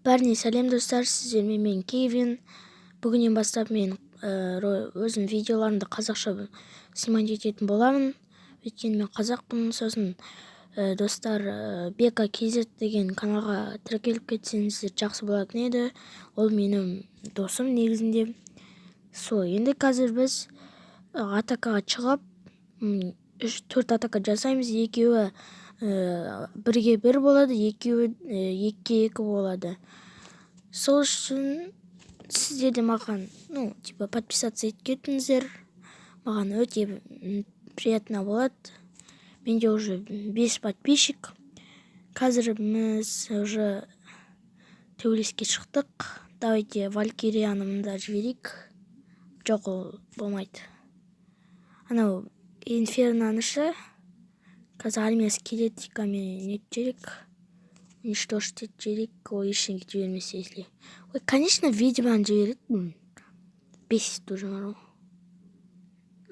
Бәріне сәлем, достар! Сіздермен мен, Кевин. Бүгіннен бастап мен өзім видеоларымды қазақша снимать ететін боламын, өйткені мен қазақпын. Сосын, достар, Бека KZ деген каналға тіркеліп кетсеңіздер, жақсы болатын еді. Ол менің досым негізінде. Сол, енді қазір біз атакаға шығып, үш төрт атака жасаймыз. Екеуі 1-1 болады, екеуі 2-2 болады. Сол үшін сіздер де маған, ну, типа, подписаться етіп кетіңіздер, маған өте приятно болады. Менде уже бес подписчик. Қазір біз уже төбелеске шықтық. Давайте валькирияны мында жіберейік. Жоқ, ол болмайды. Анау инферноны ше? Қазір армиясы келеді, мен нетіп жіберейік, уничтожить етіп жіберейік. Ол ештеңе жібермесе, если. Ой, конечно, ведьманы жібереді, бесит уже бар ғой.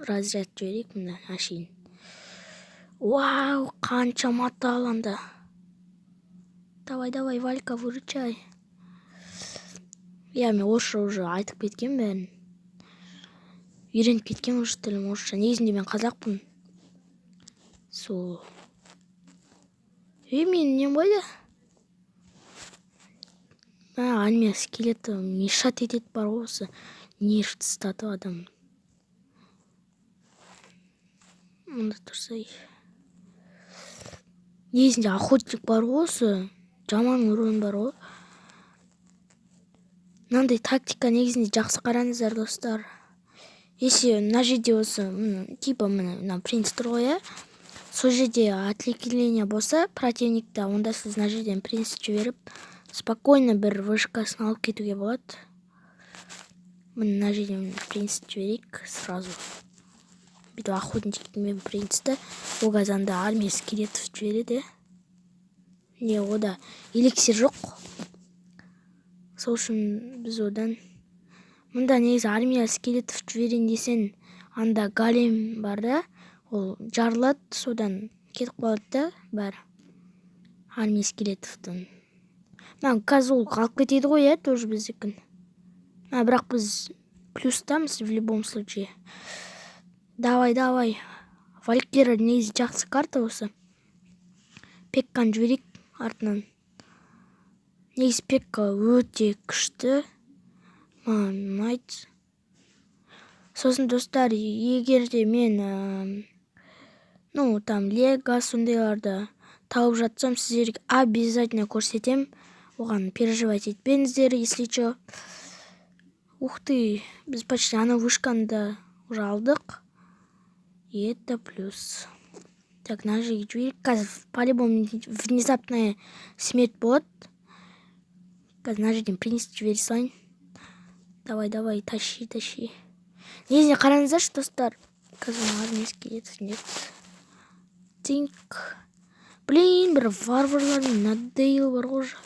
Разряд жіберейік мында әшейін. Вау, қанша металл анда! Давай, давай, валька, выручай! Иә, мен орысша уже айтып кеткенмін, бәрін үйреніп кеткен уже тілім орысша. Негізінде мен қазақпын. Сол, ей, менің нем қайда? Мә, армия скелеті мешать етеді бар ғой, осы нервті ұстатып адам. Мында тұрса, негізінде охотник бар ғой, осы жаман урон бар ғой. Мынандай тактика негізінде жақсы. Қараңыздар, достар, если мына жерде осы, типа, міне, мына принц тұр ғой, иә, сол жерде отвлечение болса противникта, онда сіз мына жерден принц жіберіп, спокойно бір вышкасын алып кетуге болады. Міне, мына жерден принц жіберейік сразу, бүйтіп охотникмен принцті. Ол қазір анда армия скелетов жібереді. Не, ода эликсир жоқ, сол үшін біз одан мында негізі армия скелетов жіберейін десең, анда голем бар да, ол жарылады, содан кетіп қалады да бәрі армия скелетовтың. Мына қазір ол алып кетеді ғой, иә, тоже біздікін. А бірақ біз плюстамыз в любом случае. Давай, давай, валькира негізі жақсы карта осы. Пекканы жіберейік артынан. Негізі пекка өте күшті, маған ұнайды. Сосын, достар, егер де мен, ну, там лего сондайларды тауып жатсам, сіздерге обязательно көрсетемін, оған переживать етпеңіздер, если че. Ух ты, біз почти ана вышканы да уже алдық, и это плюс. Так, мына жерге жіберейік. Қазір по-любому внезапная смерть болады. Қазір мына жерден принц жібере салайын. Давай, давай, тащи, тащи! Негізінде қараңыздаршы, достар, қазір армия скелетов нет. Тинк, блин, бір варварлармен надоел бар ғой уже.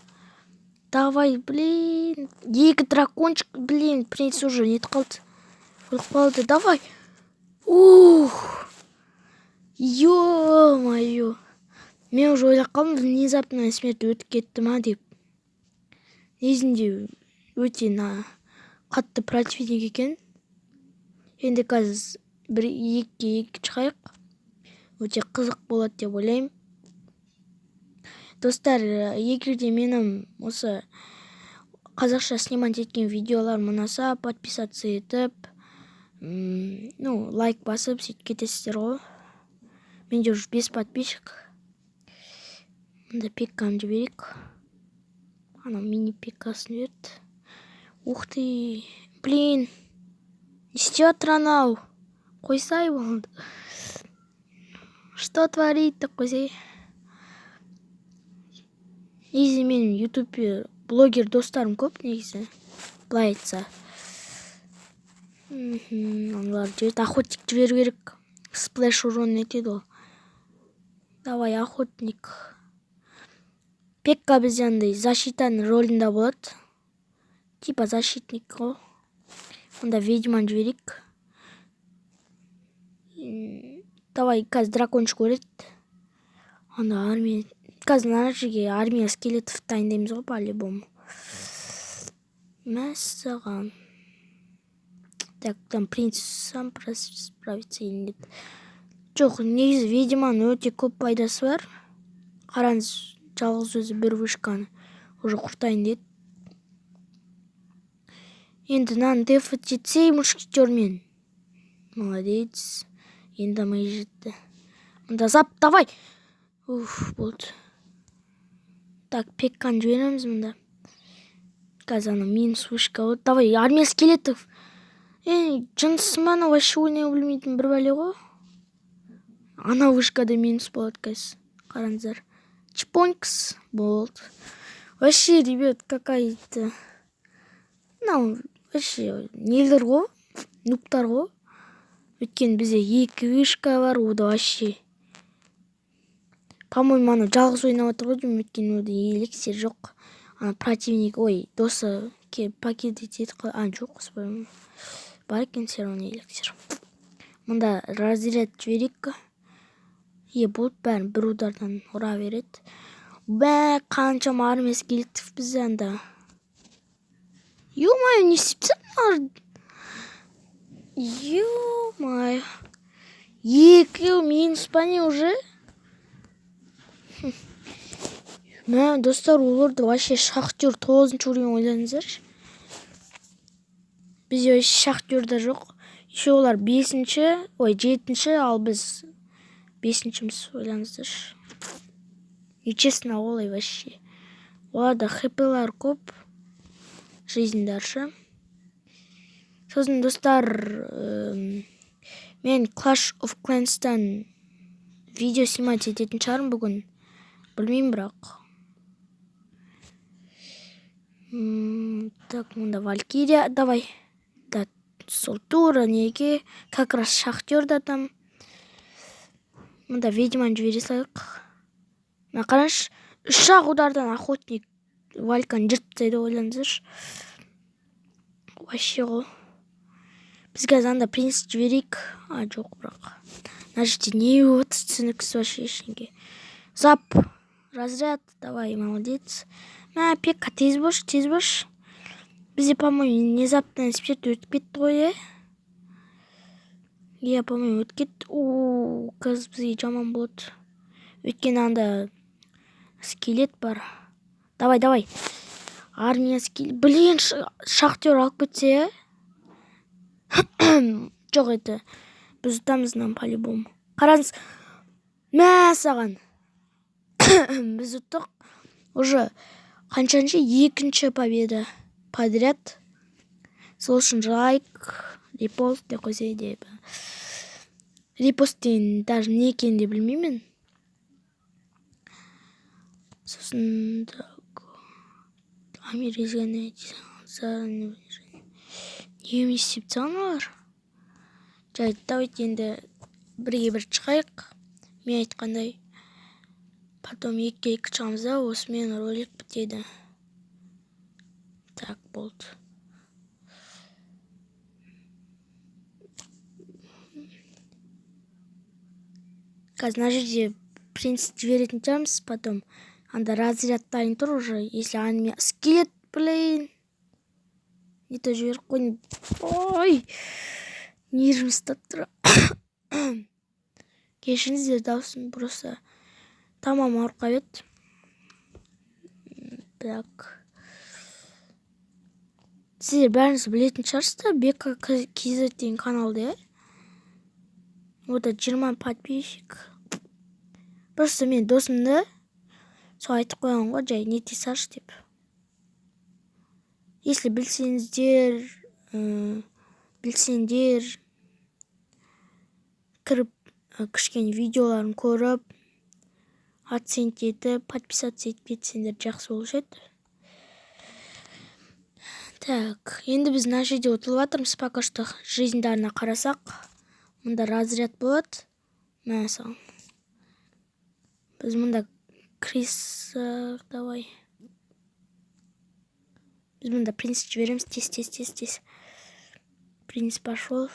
Давай, блин, екі дракончик. Блин, принц уже нетіп қалды, өліп қалды. Давай! Ух, ё-моё, мен уже ойлап қалдым, внезапная смерть өтіп кетті ма деп. Негізінде өте на қатты противник екен. Енді қазір бір 2-2 шығайық, өте қызық болады деп ойлаймын. Достар, егер де менің осы қазақша снимать еткен видеоларым ұнаса, подписаться етіп, ну, лайк басып, сөйтіп кетесіздер ғой. Менде уже бес подписчик. Мында пекканы жіберейік. Анау мини пеккасын жіберді. Ух ты, блин, не істеп жатыр анау? Қойсай болды, что творит деп қойсай. Негізі менің ютубе блогер достарым көп негізі, былай айтса. Аналар жіберді. Охотник жіберу керек, сплэш урон етеді ол. Давай, охотник. Пекка бізде андай защитаның рөлінде болады, типа защитник қой. Онда ведьманы жіберейік. Давай, қазір дракончик өледі. Анда армия, қазір мына жерге армия скелетов дайындаймыз ғой по любому. Мәссаған. Так, там принц сам справится или нет? Жоқ, негізі ведьманың өте көп пайдасы бар. Қараңыз, жалғыз өзі бір вышканы уже құртайын деді. Енді мынаны дефать етсей мушкетермен. Молодец. Енді ми жетті. Мында зап, давай. Уф, болды. Так, пекканы жібереміз мында. Қазір ана минус вышка болды. Давай, армия скелетов. Ей, жынысы ма анау, вообще ойнай білмейтін бір бәле ғой. Ана вышкада минус болады қазір. Қараңыздар. Чпонькс болды. Вообще, ребят, какая-то. Мынау вообще нелер ғой, нубтар ғой. Өйткені бізде екі вышка бар, ода вообще. По-моему, ана жалғыз ойнап отыр ғой деймін, өйткені ода эликсир жоқ. Ана противник, ой, досы келіп пакет етеді. А, жоқ, бар екен все равно эликсир. Мында разряд жіберейік. Е, болды, бәрін бір удардан ұра береді. Бә, қаншама армия скелетов бізде анда. Ё-моё, не істеп тастады? Ё-моё. Екеу минус па, не уже? Мә, достар, оларды вообще шахтер тоғызыншы уровень, ойлаңыздаршы. Бізде вообще шахтер да жоқ. Еще олар бесінші, ой, жетінші, ал біз бесіншіміз, ойлаңыздаршы. Нечестно олай вообще. Оларда хплар көп, жизньдар ше. Сосын, достар, мен Clash of Clans'тан видео снимать ететін шығармын бүгін. Білмеймін бірақ. Так, мұнда Валькирия, давай. Да, сол тура неге? Как раз шахтер да там. Мында ведьманы жібере салайық. Мына қараңызшы, үш ақ удардан охотник вальканы жыртып тастайды, ойлаңыздаршы. Вообще ғой. Біз қазір анда принц жіберейік. А, жоқ, бірақ. Мына жерде не болып жатыр, түсініксіз вообще ештеңе. Зап. Разряд. Давай, молодец. Мә, пекка, тез болшы, тез болшы. Бізде, по-моему, внезапно свет өтіп кетті ғой, иә? Иә, по-моему, өтіп кетті. О, қазір бізге жаман болады. Өйткені анда скелет бар. Давай, давай. Армия скелет. Блин, шахтер алып кетсе, жоқ, это біз ұтамыз мынаны по-любому. Қараңыз. Мә саған. Біз ұттық. Уже қаншаншы, екінші победа подряд. Сол үшін лайк, репост деп қойса деп. Репост деген даже не екенін де білмеймін. Сосын так. Амир не істеп тастаған олар? Жарайды, давайте енді бірге бір шығайық. Мен айтқандай. Потом екіге екі шығамыз да, осымен ролик бітеді. Так, болды. Қазір мына жерде принц жіберетін шығармыз, потом анда разряд дайын тұр уже, если армия скелет, блин. Не то жіберіп қойдым. Ой, нервім ұстап тұр. Кешіріңіздер, дауысым, просто тамағым ауырып қалып еді. Так. Сіздер бәріңіз білетін шығарсыздар Бека KZ деген каналды, иә? Ода 20 подписчик. Просто мен досымды сол айтып қойған ғой, жай нете салшы деп. Если білсеңіздер, білсеңдер, кіріп кішкене видеоларын көріп, оценить етіп, подписаться етіп кетсеңдер, жақсы болушы еді. Так, енді біз мына жерде ұтылып жатырмыз пока что. Жизньдарына қарасақ, мында разряд болады. Мә саған. Біз мында криса, давай. Біз мында принц жібереміз, тез, тез, тез, тез. Принц пошел.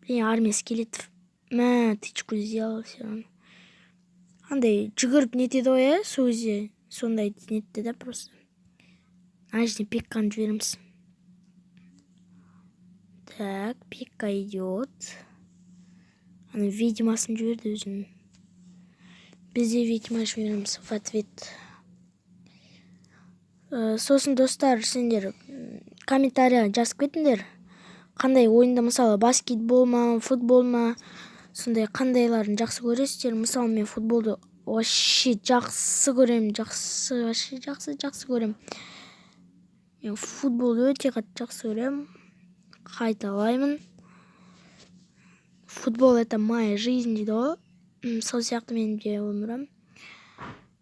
Блин, армия скелетов. Мә, тычку сделал все равно. Андай жүгіріп нетеді ғой, иә, сол кезде сондай нетті да просто. Мына жерден пекканы жібереміз. Так, пекка идет. Ана ведьмасын жіберді өзінің. Біз де ведьма жібереміз в ответ. Сосын, достар, сендер комментария жазып кетіңдер, қандай ойынды, мысалы, баскетбол ма, футбол ма, сондай қандайларын жақсы көресіздер. Мысалы, мен футболды вообще жақсы көремін, жақсы, вообще жақсы, жақсы көремін. Мен футболды өте қатты жақсы көремін. Қайталаймын, футбол — это моя жизнь дейді ғой. Сол сияқты менің де өмірім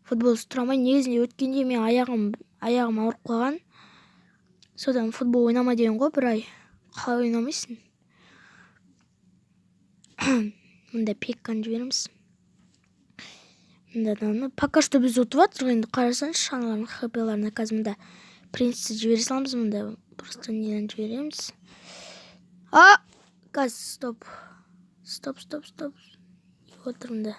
футболсыз тұра алмаймын. Негізінде өткенде мен аяғым ауырып қалған, содан футбол ойнама деген ғой бір ай. Қалай ойнамайсың? Мында пекканы жібереміз. Мында пока что біз ұтып жатырмық. Енді қарасаңызшы аналардың хпларына. Қазір мында принцті жібере саламыз. Мында просто неден жібереміз. А, қазір, стоп, стоп, стоп, стоп. Не отыр мында?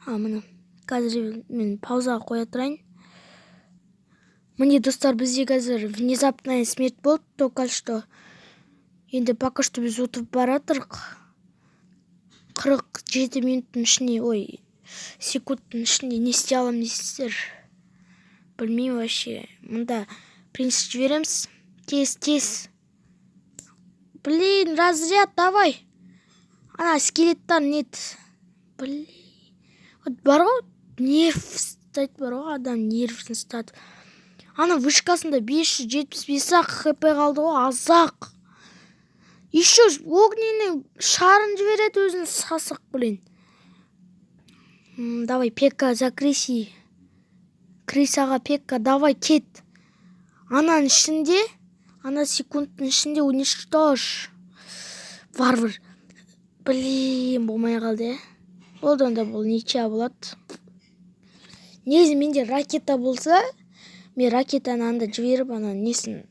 А, міне, қазір мен паузаға қоя тұрайын. Міне, достар, бізде қазір внезапная смерть болды только что. Енді пока что біз ұтып бара жатырық. 47 минуттың ішінде, ой, секундтың ішінде не істей аламын дейсіздер? Білмеймін вообще. Мында принц жібереміз. Тез, тез, блин, разряд давай. Ана скелеттар нет, блин. Вот бар ғой, нерв ұстайды бар ғой, адам нервісін ұстатып. Ана вышкасында 575 ақ хп қалды ғой, аз ақ. Еще огненный шарын жібереді өзінің, сасық, блин. Давай, пекка, закрыси. Крысаға пекка, давай, кет. Ананың ішінде, ана секундтың ішінде уничтожь. Варвар, блин, болмай қалды, иә. Болды онда, бұл ничья болады. Негізі менде ракета болса, мен ракетаны анда жіберіп, ана несін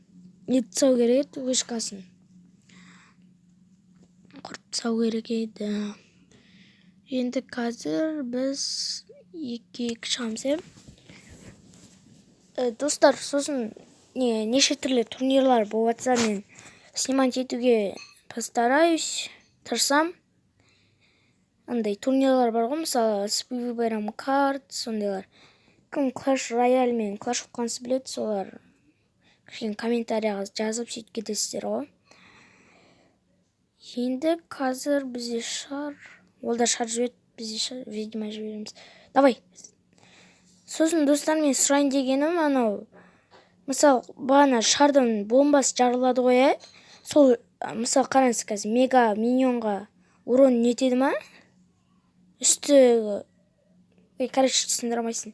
нетіп тастау керек еді, вышкасын құрып тастау керек еді. Енді қазір біз 2-2 шығамыз, иә. Достар, сосын не, неше түрлі турнирлар болып жатса, мен снимать етуге постараюсь, тырысамын. Андай турнирлар бар ғой, мысалы, с выбором карт, сондайлар. Кім Clash Royale мен Clash of Clans біледі, солар кішкене комментарияға жазып, сөйтіп кетесіздер ғой. Енді қазір бізде шар, ол да шар жіберді, біз де ведьма жібереміз. Давай. Сосын, достар, мен сұрайын дегенім, анау, мысалы, бағана шардың бомбасы жарылады ғой, иә. Сол, мысалы, қараңыз, қазір мега миньонға урон нетеді ма үсті? Ей, короче, түсіндіре алмайсың.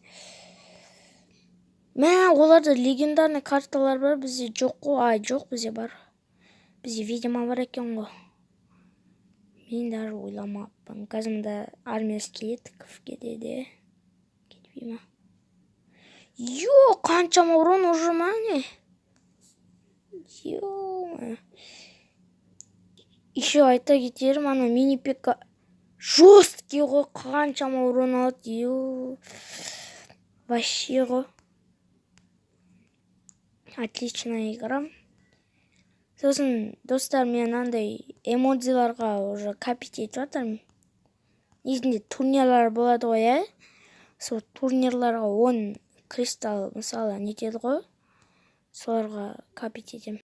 Мә, оларда легендарный карталар бар, бізде жоқ қой. А, жоқ, бізде бар, бізде ведьма бар екен ғой. Мен даже ойламаппын. Қазір мында армия скелетиков кетеді, кетпей ма? Ё, қаншама урон уже ма, не? Ё, еще айта кетерім, ана мини пекка жесткий ғой, қаншама урон алады, ё, вообще ғой. Отличная игра. Сосын, достар, мен андай эмодзиларға уже копить етіп жатырмын. Негізінде турнирлар болады ғой, иә. Сол турнирларға 10 кристалл, мысалы, нетеді ғой, соларға копить етемін.